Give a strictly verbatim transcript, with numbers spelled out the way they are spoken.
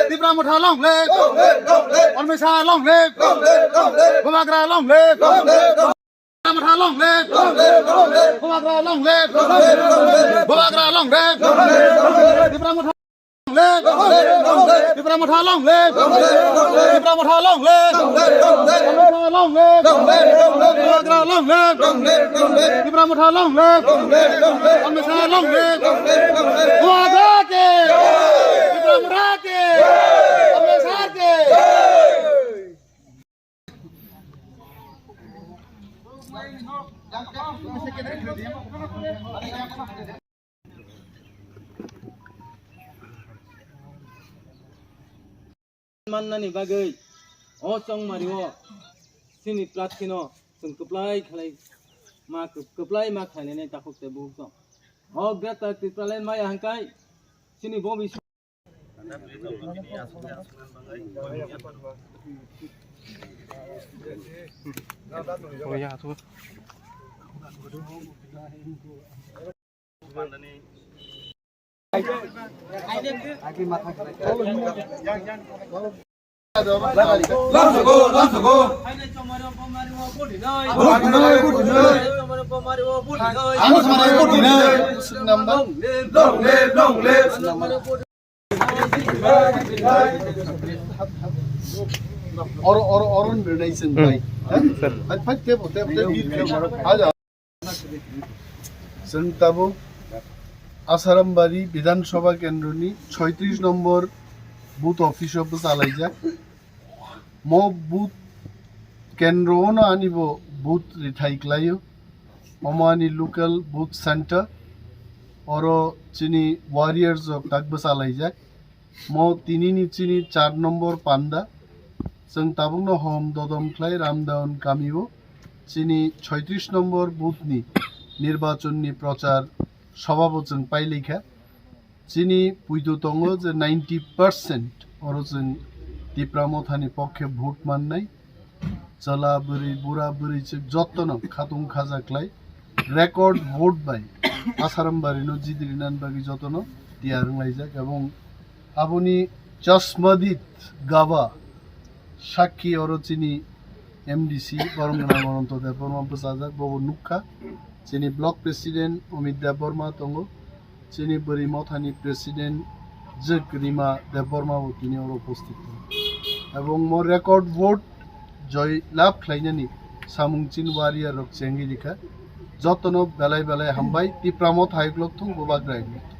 Tipra Motha long live! Ormesa long live! Bubagra long live! Tipra Motha long live! Bubagra long live! Bubagra long live! Tipra Motha long live! Tipra Motha long live! Tipra Motha long live! Tipra Motha long live! Bubagra long live! Tipra Motha long live! Ormesa long live! Bubagra ke! Tipra Motha ke! Ormesa ke! Mannani bagwi o chongmari o chini platform no chwng kwplai khlai ma kwplai ma khlainani takhuk tei bukhuk tong. O Greater Tipraland maya hwnkhai chini bo Oro, oro, oro ni rwnai chwng bai. Phai, phai, tebo, tebo, tebo. Haja. Chwng tabuk Asarambari Bidhan Sabha Kendroni soitris nombor booth office o bwchalaijak. Mo booth kendro ono ani bo booth rithai klaio. Omo ani local booth center. Oro chini warriors rok tak bwchalaijak. Mo tinini chini char nombor panda. Chwng tabukno hom dodom khlai Ramdaon kamio chini soitris nombor booth ni nirbachon ni prochar sabha bo chwng pailikha. Chini puitu tongo je ninety percent oro chwng Tipra Mothani pokhe vote mannai. Chwla, bwrwi, bura, bwrwi chwk jotono khatung khaja khlai record vote bai Asarambari no jidirinan bagwi jotono tiyar wnglaijak, ebong aboni chasmadit gaba sakki oro chini M D C borom gwnang Ananto Debbarma bwchajak, bobo nukha. Chini block president Amit Debbarma tongo. Chini bwrwi mothani president jwk Rima Debbarma bo tini oro upasthit tongo. Ebong mo record vote joy lab khlainani samung chin warrior rok chengwi rikha. Jotono belai belai hambai, Tipra Motha hai uklok thung, Bubagra hai uklok thung.